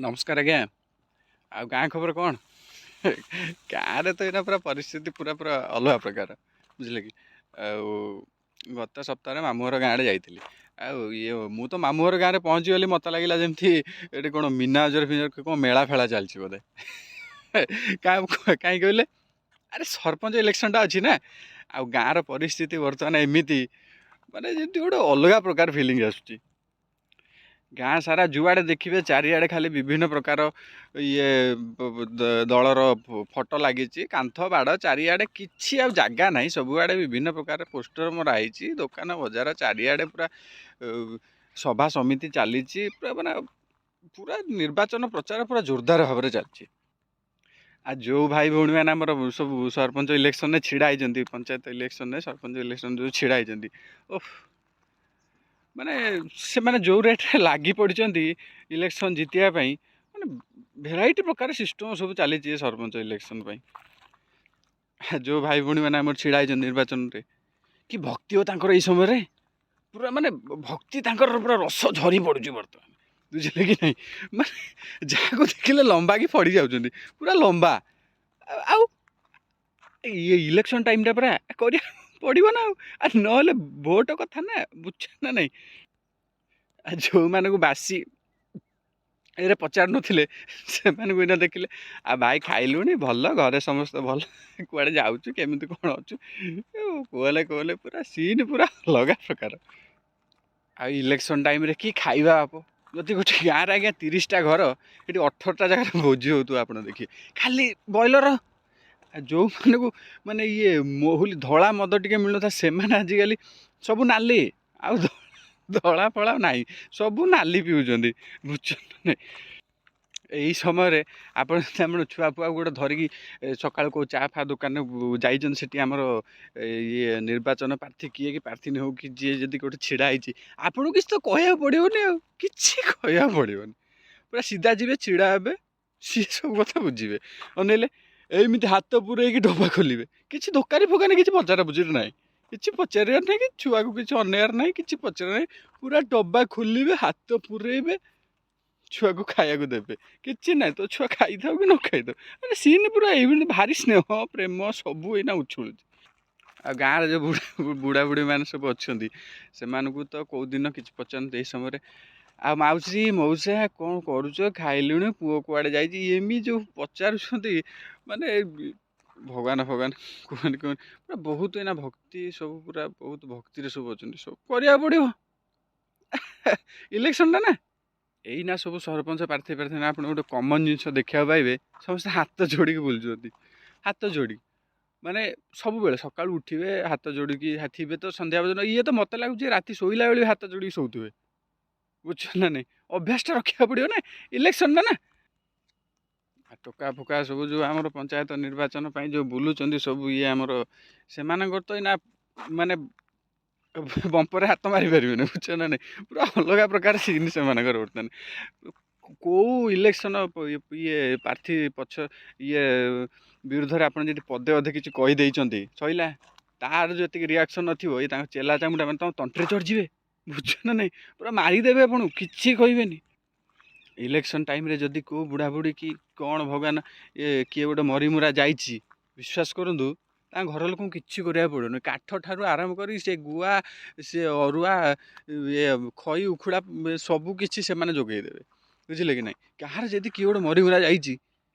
ନମସ୍କାର ଆଜ୍ଞା। ଆଉ ଗାଁ ଖବର କ'ଣ? ଗାଁରେ ତ ଏଇନା ପୁରା ପରିସ୍ଥିତି ପୁରା ପୁରା ଅଲଗା ପ୍ରକାର, ବୁଝିଲେ କି? ଆଉ ଗତ ସପ୍ତାହରେ ମାମୁଁ ଘର ଗାଁ ଆଡ଼େ ଯାଇଥିଲି। ଆଉ ଇଏ ମୁଁ ତ ମାମୁଁ ଘର ଗାଁରେ ପହଞ୍ଚିଗଲି, ମୋତେ ଲାଗିଲା ଯେମିତି ଏଠି କ'ଣ ମୀନା ବଜାର ଫିନା କ'ଣ ମେଳା ଫେଳା ଚାଲିଛି ବୋଧେ। କାହିଁ କହିଲେ, ଆରେ ସରପଞ୍ଚ ଇଲେକ୍ସନଟା ଅଛି ନା। ଆଉ ଗାଁର ପରିସ୍ଥିତି ବର୍ତ୍ତମାନ ଏମିତି, ମାନେ ଯେମିତି ଗୋଟେ ଅଲଗା ପ୍ରକାର ଫିଲିଙ୍ଗ ଆସୁଛି। ଗାଁ ସାରା ଯୁଆଡ଼େ ଦେଖିବେ, ଚାରିଆଡ଼େ ଖାଲି ବିଭିନ୍ନ ପ୍ରକାର ଇଏ ଦଳର ଫଟୋ ଲାଗିଛି କାନ୍ଥ ବାଡ଼ ଚାରିଆଡ଼େ। କିଛି ଆଉ ଜାଗା ନାହିଁ, ସବୁଆଡ଼େ ବିଭିନ୍ନ ପ୍ରକାର ପୋଷ୍ଟର ମରା ହେଇଛି। ଦୋକାନ ବଜାର ଚାରିଆଡ଼େ ପୁରା ସଭା ସମିତି ଚାଲିଛି। ପୁରା ମାନେ ପୁରା ନିର୍ବାଚନ ପ୍ରଚାର ପୁରା ଜୋରଦାର ଭାବରେ ଚାଲିଛି। ଆଉ ଯେଉଁ ଭାଇ ଭଉଣୀମାନେ ଆମର ସବୁ ସରପଞ୍ଚ ଇଲେକ୍ସନରେ ଛିଡ଼ା ହେଇଛନ୍ତି, ପଞ୍ଚାୟତ ଇଲେକ୍ସନରେ, ସରପଞ୍ଚ ଇଲେକ୍ସନ ଯେଉଁ ଛିଡ଼ା ହେଇଛନ୍ତି, ଓଃ, ମାନେ ସେମାନେ ଯେଉଁ ରେଟ୍ରେ ଲାଗି ପଡ଼ିଛନ୍ତି ଇଲେକ୍ସନ୍ ଜିତିବା ପାଇଁ, ମାନେ ଭେରାଇଟି ପ୍ରକାର ସିଷ୍ଟମ୍ ସବୁ ଚାଲିଛି ଏ ସରପଞ୍ଚ ଇଲେକ୍ସନ୍ ପାଇଁ। ଯେଉଁ ଭାଇ ଭଉଣୀମାନେ ଆମର ଛିଡ଼ା ହେଇଛନ୍ତି ନିର୍ବାଚନରେ, କି ଭକ୍ତି ଓ ତାଙ୍କର ଏଇ ସମୟରେ ପୁରା ମାନେ ଭକ୍ତି ତାଙ୍କର ପୁରା ରସ ଝରି ପଡ଼ୁଛି ବର୍ତ୍ତମାନ, ବୁଝିଲେ କି ନାହିଁ? ମାନେ ଯାହାକୁ ଦେଖିଲେ ଲମ୍ବା କି ଫଡ଼ି ଯାଉଛନ୍ତି, ପୁରା ଲମ୍ବା। ଆଉ ଇଏ ଇଲେକ୍ସନ୍ ଟାଇମ୍ଟା ପୁରା କରିବା ପଡ଼ିବ ନା ଆଉ ନହେଲେ ଭୋଟ କଥା ନା, ବୁଝୁଛ ନା ନାହିଁ? ଆଉ ଯେଉଁମାନଙ୍କୁ ବାସି ଏରେ ପଚାରୁନଥିଲେ, ସେମାନଙ୍କୁ ଏଇନା ଦେଖିଲେ, ଆଉ ଭାଇ ଖାଇଲୁଣି? ଭଲ? ଘରେ ସମସ୍ତେ ଭଲ? କୁଆଡ଼େ ଯାଉଛୁ? କେମିତି କ'ଣ ଅଛୁ? କୁହଲେ କୁହଲେ, ପୁରା ସିନ୍ ପୁରା ଅଲଗା ପ୍ରକାର। ଆଉ ଇଲେକ୍ସନ୍ ଟାଇମ୍ରେ କି ଖାଇବା ବାପ! ଯଦି ଗୋଟେ ଗାଁରେ ଆଜ୍ଞା 30ଟା ଘର, ଏଠି 18ଟା ଜାଗାରେ ଭୋଜି ହେଉଥିବ ଆପଣ ଦେଖିବେ, ଖାଲି ବ୍ରଏଲର। ଆଉ ଯେଉଁମାନଙ୍କୁ ମାନେ ଇଏ ମହୁଲି ଧଳା ମଦ ଟିକେ ମିଳୁନଥିଲା, ସେମାନେ ଆଜିକାଲି ସବୁ ନାଲି, ଆଉ ଧଳା ଫଳା ନାହିଁ, ସବୁ ନାଲି ପିଉଛନ୍ତି, ବୁଝୁଛନ୍ତି ନା? ଏଇ ସମୟରେ ଆପଣ ଆପଣ ଛୁଆ ଫୁଆକୁ ଗୋଟେ ଧରିକି ସକାଳୁ କେଉଁ ଚା ଫା ଦୋକାନରେ ଯାଇଛନ୍ତି, ସେଠି ଆମର ଇଏ ନିର୍ବାଚନ ପ୍ରାର୍ଥୀ କିଏ କି ପ୍ରାର୍ଥିନୀ ହଉ କି ଯିଏ ଯଦି ଗୋଟେ ଛିଡ଼ା ହେଇଛି, ଆପଣଙ୍କୁ କିଛି ତ କହିବାକୁ ପଡ଼ିବନି, ଆଉ କିଛି କହିବାକୁ ପଡ଼ିବନି। ପୁରା ସିଧା ଯିବେ, ଛିଡ଼ା ହେବେ, ସିଏ ସବୁ କଥା ବୁଝିବେ। ଅନେଇଲେ ଏମିତି ହାତ ପୁରେଇକି ଡବା ଖୋଲିବେ। କିଛି ଦୋକାନୀ ଫୋକାନୀ କିଛି ପଚରା ପଚରି ନାହିଁ, କିଛି ପଚାରିବାର ନାହିଁ କି ଛୁଆକୁ କିଛି ଅନେଇବାର ନାହିଁ, କିଛି ପଚାରିବାର ନାହିଁ। ପୁରା ଡବା ଖୋଲିବେ, ହାତ ପୁରେଇବେ, ଛୁଆକୁ ଖାଇବାକୁ ଦେବେ। କିଛି ନାହିଁ, ତୋ ଛୁଆ ଖାଇଥାଉ କି ନ ଖାଇଥାଉ। ମାନେ ସିନ୍ ପୁରା ଏଇଭଳି, ଭାରି ସ୍ନେହ ପ୍ରେମ ସବୁ ଏଇନା ଉଛୁଳୁଛି। ଆଉ ଗାଁରେ ଯେଉଁ ବୁଢ଼ା ବୁଢ଼ା ବୁଢ଼ୀମାନେ ସବୁ ଅଛନ୍ତି, ସେମାନଙ୍କୁ ତ କେଉଁ ଦିନ କିଛି ପଚାରନ୍ତି ଏଇ ସମୟରେ, ଆଉ ମାଉସୀ ମଉସା କ'ଣ କରୁଛ? ଖାଇଲୁଣି? ପୁଅ କୁଆଡ଼େ ଯାଇଛି? ଏମିତି ଯେଉଁ ପଚାରୁଛନ୍ତି, ମାନେ ଭଗବାନ ଭଗବାନ କୁହନି କୁହନି, ପୁରା ବହୁତ ଏଇନା ଭକ୍ତି ସବୁ, ପୁରା ବହୁତ ଭକ୍ତିରେ ସବୁ ଅଛନ୍ତି। ସବୁ କରିବାକୁ ପଡ଼ିବ ଇଲେକ୍ସନଟା ନା। ଏଇନା ସବୁ ସରପଞ୍ଚ ପ୍ରାର୍ଥୀ ପ୍ରାର୍ଥୀ ଆପଣ ଗୋଟେ କମନ୍ ଜିନିଷ ଦେଖିବାକୁ ପାଇବେ, ସମସ୍ତେ ହାତ ଯୋଡ଼ିକି ବୁଲୁଛନ୍ତି। ହାତ ଯୋଡ଼ି ମାନେ ସବୁବେଳେ ସକାଳୁ ଉଠିବେ, ହାତ ଯୋଡ଼ିକି ଥିବେ ତ ସନ୍ଧ୍ୟା ପର୍ଯ୍ୟନ୍ତ। ଇଏ ତ ମୋତେ ଲାଗୁଛି ରାତି ଶୋଇଲା ବେଳେ ବି ହାତ ଯୋଡ଼ିକି ଶୋଉଥିବେ, ବୁଝୁଛ ନା ନାହିଁ? ଅଭ୍ୟାସଟା ରଖିବାକୁ ପଡ଼ିବ ନା, ଇଲେକ୍ସନଟା ନା। ଆଉ ଟୋକା ଫୋକା ସବୁ ଯେଉଁ ଆମର ପଞ୍ଚାୟତ ନିର୍ବାଚନ ପାଇଁ ଯେଉଁ ବୁଲୁଛନ୍ତି ସବୁ ଇଏ ଆମର, ସେମାନଙ୍କର ତ ଏଇନା ମାନେ ବମ୍ପରେ ହାତ ମାରିପାରିବେନି, ବୁଝୁଛ ନା ନାହିଁ? ପୁରା ଅଲଗା ପ୍ରକାର ସିନ୍ ସେମାନଙ୍କର ବର୍ତ୍ତମାନ। କେଉଁ ଇଲେକ୍ସନ ଇଏ ପ୍ରାର୍ଥୀ ପଛ ଇଏ ବିରୁଦ୍ଧରେ ଆପଣ ଯଦି ପଦେ ଅଧେ କିଛି କହିଦେଇଛନ୍ତି, ସଇଲା। ତାର ଯେତିକି ରିଆକ୍ସନ୍ ନଥିବ, ଏଇ ତାଙ୍କ ଚେଲା ଚାମୁଣ୍ଡା ମାନେ ତମ ତଣ୍ଟିରେ ଚଢ଼ିଯିବେ, ବୁଝୁଛ ନା ନାହିଁ? ପୁରା ମାରିଦେବେ ଆପଣଙ୍କୁ, କିଛି କହିବେନି। ଇଲେକ୍ସନ୍ ଟାଇମ୍ରେ ଯଦି କେଉଁ ବୁଢ଼ାବୁଢ଼ୀ କି କ'ଣ ଭଗବାନ ଇଏ କିଏ ଗୋଟେ ମରିମୁରା ଯାଇଛି, ବିଶ୍ୱାସ କରନ୍ତୁ, ତାଙ୍କ ଘର ଲୋକଙ୍କୁ କିଛି କରିବାକୁ ପଡ଼ିବନି। କାଠ ଠାରୁ ଆରମ୍ଭ କରି ସେ ଗୁଆ, ସେ ଅରୁଆ, ଇଏ ଖଇ ଉଖୁଡ଼ା ସବୁ କିଛି ସେମାନେ ଯୋଗାଇ ଦେବେ, ବୁଝିଲେ କି ନାହିଁ? କାହାର ଯଦି କିଏ ଗୋଟେ ମରିମୁରା ଯାଇଛି,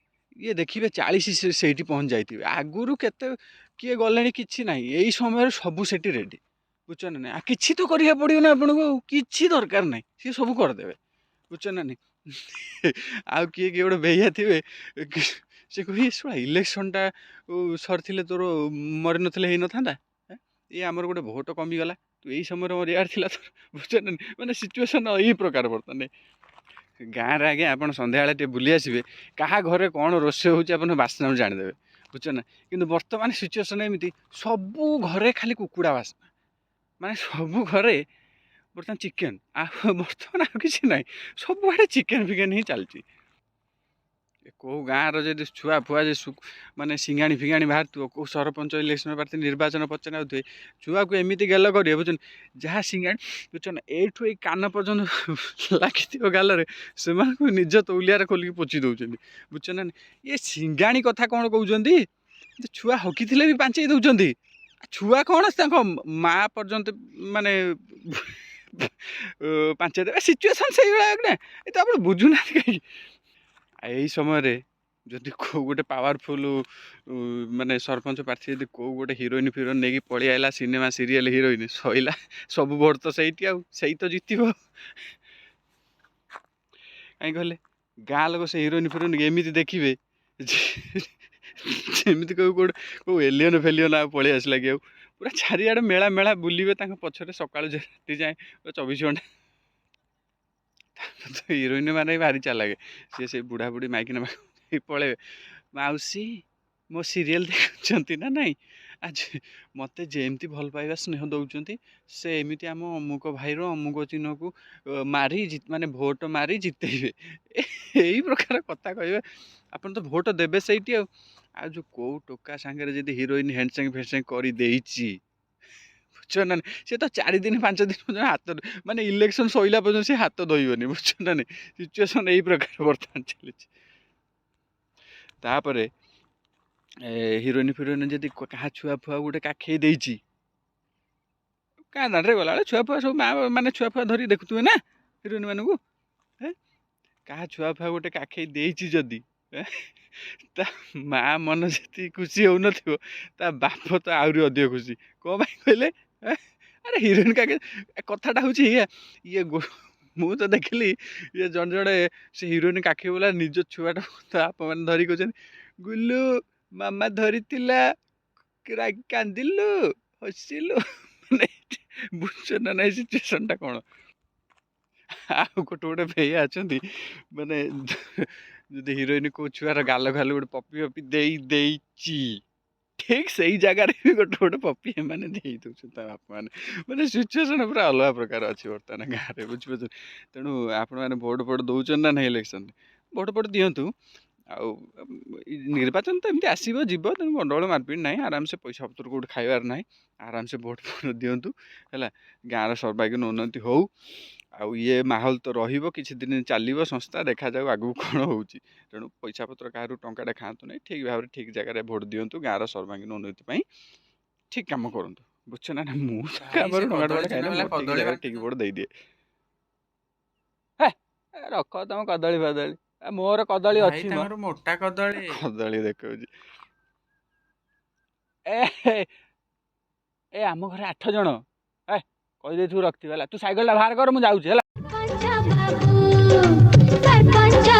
ଇଏ ଦେଖିବେ 40 ସେଇଠି ପହଞ୍ଚି ଯାଇଥିବେ ଆଗରୁ। କେତେ କିଏ ଗଲେଣି କିଛି ନାହିଁ, ଏଇ ସମୟରେ ସବୁ ସେଠି ରେଡ଼ି, ବୁଝୁଛ ନା ନାହିଁ? ଆଉ କିଛି ତ କରିବାକୁ ପଡ଼ିବନି ଆପଣଙ୍କୁ, ଆଉ କିଛି ଦରକାର ନାହିଁ, ସିଏ ସବୁ କରିଦେବେ, ବୁଝୁଛ ନା ନାହିଁ? ଆଉ କିଏ କିଏ ଗୋଟେ ବେହିଆ ଥିବେ, ସେ କହିବେ, ଶୁଣା, ଇଲେକ୍ସନଟା ସରିଥିଲେ ତୋର ମରିନଥିଲେ ହେଇନଥାନ୍ତା? ଇଏ ଆମର ଗୋଟେ ଭୋଟ କମିଗଲା, ତୁ ଏଇ ସମୟରେ ମରିବାର ଥିଲା ତୋର, ବୁଝୁଛ ନା? ମାନେ ସିଚୁଏସନ୍ ଏଇ ପ୍ରକାର ବର୍ତ୍ତମାନ ଗାଁରେ। ଆଜ୍ଞା, ଆପଣ ସନ୍ଧ୍ୟାବେଳେ ଟିକେ ବୁଲି ଆସିବେ, କାହା ଘରେ କ'ଣ ରୋଷେଇ ହେଉଛି ଆପଣ ବାସ୍ନାରୁ ଜାଣିଦେବେ, ବୁଝୁଛ ନା? କିନ୍ତୁ ବର୍ତ୍ତମାନ ସିଚୁଏସନ୍ ଏମିତି, ସବୁ ଘରେ ଖାଲି କୁକୁଡ଼ା ବାସ୍ନା। ମାନେ ସବୁ ଘରେ ବର୍ତ୍ତମାନ ଚିକେନ୍, ଆଉ ବର୍ତ୍ତମାନ ଆଉ କିଛି ନାହିଁ, ସବୁଆଡ଼େ ଚିକେନ୍ ଫିକେନ୍ ହିଁ ଚାଲିଛି। କେଉଁ ଗାଁର ଯଦି ଛୁଆ ଫୁଆ ଯେ ମାନେ ସିଙ୍ଗାଣି ଫିଙ୍ଗାଣି ବାହାରୁଥିବ, କେଉଁ ସରପଞ୍ଚ ଇଲେକ୍ସନ୍ ପ୍ରାର୍ଥୀ ନିର୍ବାଚନ ପଚାରି ଆଉଥିବେ, ଛୁଆକୁ ଏମିତି ଗେଲ କରିବେ, ବୁଝୁଛନ୍ତି, ଯାହା ସିଙ୍ଗାଣି, ବୁଝୁଛ ନା, ଏଇଠୁ ଏଇ କାନ ପର୍ଯ୍ୟନ୍ତ ଲାଗିଥିବ ଗାଲରେ, ସେମାନଙ୍କୁ ନିଜ ତଉଲିଆରେ ଖୋଲିକି ପୋଛି ଦେଉଛନ୍ତି, ବୁଝୁଛ ନା। ଇଏ ସିଙ୍ଗାଣି କଥା କ'ଣ କହୁଛନ୍ତି? ଛୁଆ ହଗିଥିଲେ ବି ପାଞ୍ଚେଇ ଦେଉଛନ୍ତି। ଛୁଆ କ'ଣ, ତାଙ୍କ ମା ପର୍ଯ୍ୟନ୍ତ ମାନେ ପାଞ୍ଚେଇ ଦେବେ। ସିଚୁଏସନ୍ ସେଇଭଳିଆ ନା, ଏ ତ ଆପଣ ବୁଝୁନାହାନ୍ତି କାହିଁକି? ଏଇ ସମୟରେ ଯଦି କେଉଁ ଗୋଟେ ପାୱାରଫୁଲ୍ ମାନେ ସରପଞ୍ଚ ପ୍ରାର୍ଥୀ ଯଦି କେଉଁ ଗୋଟେ ହିରୋଇନ୍ ଫିରୋଇନ୍ ନେଇକି ପଳେଇ ଆଇଲା, ସିନେମା ସିରିଏଲ୍ ହିରୋଇନ୍, ସଇଲା, ସବୁ ଭୋଟ ତ ସେଇଠି, ଆଉ ସେଇ ତ ଜିତିବ। କାହିଁ କହିଲେ, ଗାଁ ଲୋକ ସେ ହିରୋଇନ୍ ଫିରୋଇନ୍ ଏମିତି ଦେଖିବେ ଯେମିତି କେଉଁ କେଉଁଠି କେଉଁ ଏଲିୟନ୍ ଫେଲିୟନ୍ ଆଉ ପଳେଇ ଆସିଲା କି। ଆଉ ପୁରା ଚାରିଆଡ଼େ ମେଳା ମେଳା ବୁଲିବେ ତାଙ୍କ ପଛରେ, ସକାଳୁ ରାତି ଯାଏଁ, 24 ଘଣ୍ଟା। ତ ହିରୋଇନ୍ ମାନେ ବି ଭାରି ଚାଲାକେ। ସିଏ ସେଇ ବୁଢ଼ା ବୁଢ଼ୀ ମାଇକିନା ପାଖକୁ ପଳେଇବେ, "ମାଉସୀ, ମୋ ସିରିଏଲ୍ ଦେଖୁଛନ୍ତି ନା ନାଇଁ? ଆଜି ମୋତେ ଯେମିତି ଭଲ ପାଇବା ସ୍ନେହ ଦେଉଛନ୍ତି, ସେ ଏମିତି ଆମ ଅମୁକ ଭାଇର ଅମୁକ ଚିହ୍ନକୁ ମାରି ମାନେ ଭୋଟ ମାରି ଜିତେଇବେ।" ଏଇ ପ୍ରକାର କଥା କହିବେ। ଆପଣ ତ ଭୋଟ ଦେବେ ସେଇଠି। ଆଉ ଯେଉଁ କେଉଁ ଟୋକା ସାଙ୍ଗରେ ଯଦି ହିରୋଇନ୍ ହ୍ୟାଣ୍ଡସେକ୍ ଫ୍ୟାଣ୍ଡସେକ୍ କରିଦେଇଛି, ବୁଝୁଛ ନା, ସେ ତ 4 ଦିନ 5 ଦିନ ପର୍ଯ୍ୟନ୍ତ ହାତ, ମାନେ ଇଲେକ୍ସନ୍ ସରିଲା ପର୍ଯ୍ୟନ୍ତ ସେ ହାତ ଧୋଇବନି, ବୁଝୁଛ ନା ନାଇଁ? ସିଚୁଏସନ୍ ଏଇ ପ୍ରକାର ବର୍ତ୍ତମାନ ଚାଲିଛି। ତାପରେ ହିରୋଇନ୍ ଫିରୋଇନ୍ ଯଦି କାହା ଛୁଆ ଫୁଆ ଗୋଟେ କାଖେଇ ଦେଇଛି, ଗାଁ ଦାଣ୍ଡରେ ଗଲାବେଳେ ଛୁଆ ଫୁଆ ସବୁ ମା ମାନେ ଛୁଆ ଫୁଆ ଧରି ଦେଖୁଥିବେ ନା ହିରୋଇନ୍ ମାନଙ୍କୁ। କାହା ଛୁଆ ଫୁଆ ଗୋଟେ କାଖେଇ ଦେଇଛି ଯଦି, ତା ମା ମନ ଯେତିକି ଖୁସି ହେଉନଥିବ, ତା ବାପ ତ ଆହୁରି ଅଧିକ ଖୁସି। କ'ଣ ପାଇଁ କହିଲେ, ଆରେ ହିରୋଇନ୍ କାଖେ, କଥାଟା ହେଉଛି ଏଇଆ। ଇଏ ମୁଁ ତ ଦେଖିଲି, ଇଏ ଜଣେ ଜଣେ ସେ ହିରୋଇନ୍ କାଖେଇ ବୋଲା ନିଜ ଛୁଆଟା ତା ବାପ ମାନେ ଧରି କହୁଛନ୍ତି, "ଗୁଲୁ, ମାମା ଧରିଥିଲା, କାନ୍ଦିଲୁ, ହସିଲୁ?" ମାନେ ବୁଝୁଛ ନା ନାଇଁ ସିଚୁଏସନ୍ଟା କ'ଣ? ଆଉ ଗୋଟେ ଗୋଟେ ବେହିଆ ଅଛନ୍ତି, ମାନେ ଯଦି ହିରୋଇନ୍ କେଉଁ ଛୁଆର ଗାଲ ଗାଲ ଗୋଟେ ପପି ଫପି ଦେଇ ଦେଇଛି, ଠିକ୍ ସେଇ ଜାଗାରେ ବି ଗୋଟେ ଗୋଟେ ପପି ଏମାନେ ଦେଇ ଦେଉଛନ୍ତି ତା ବାପାମାନେ। ମାନେ ସିଚୁଏସନ୍ ପୁରା ଅଲଗା ପ୍ରକାର ଅଛି ବର୍ତ୍ତମାନ ଗାଁରେ, ବୁଝିପାରୁଛନ୍ତି? ତେଣୁ ଆପଣମାନେ ଭୋଟ ଫୋଟ ଦେଉଛନ୍ତି ନା ନାହିଁ ଇଲେକ୍ସନରେ? ଭୋଟ ଫୋଟ ଦିଅନ୍ତୁ। ଆଉ ନିର୍ବାଚନ ତ ଏମିତି ଆସିବ ଯିବ, ତେଣୁ ଗଣ୍ଡଗୋଳ ମାରପିଟ ନାହିଁ। ଆରାମସେ, ପଇସା ପତ୍ର କେଉଁଠି ଖାଇବାର ନାହିଁ, ଆରାମସେ ଭୋଟ ଫୋଟ ଦିଅନ୍ତୁ, ହେଲା। ଗାଁର ସର୍ବାଙ୍ଗୀନ ଉନ୍ନତି ହଉ। ଆଉ ଇଏ ମାହୋଲ ତ ରହିବ, କିଛି ଦିନ ଚାଲିବ ସଂସ୍ଥା, ଦେଖାଯାଉ ଆଗକୁ କ'ଣ ହେଉଛି। ତେଣୁ ପଇସା ପତ୍ର କାହାରୁ ଟଙ୍କାଟେ ଖାଆନ୍ତୁ ନାହିଁ। ଠିକ୍ ଭାବରେ ଠିକ୍ ଜାଗାରେ ଭୋଟ ଦିଅନ୍ତୁ। ଗାଁର ସର୍ବାଙ୍ଗୀନ ଉନ୍ନତି ପାଇଁ ଠିକ୍ କାମ କରନ୍ତୁ, ବୁଝୁଛ ନା? ମୁଁ ତ ଭାଇ, ସେ କାମରେ ଟଙ୍କା କଦଳୀ ଟଙ୍କା ଚିହ୍ନ ଖାଇଲେ ବାଲା ମୁଁ ଠିକ୍ କଦଳୀ ଜାଗାରେ ଠିକ୍ ବାଣ୍ଟୁଛନ୍ତି। ଭୋଟ ଦେଇଦିଏ। ହେ, ରଖ ତମ କଦଳୀ ଫଦଳୀ, ମୋର କଦଳୀ ଭାଇ, ଅଛି ମ। ତାଙ୍କର ମୋଟା କଦଳୀ। କଦଳୀ ଦେଖାଉଛି। ଏ ଏ, ଆମ ଘରେ ଆଠ ଜଣ। ଏ କହିଦେଇଥିବୁ, ରଖିଥିବୁ, ହେଲା। ତୁ ସାଇକେଲଟା ବାହାର କର, ମୁଁ ଯାଉଛି, ହେଲା। ସରପଞ୍ଚ ବାବୁ, ସରପଞ୍ଚ।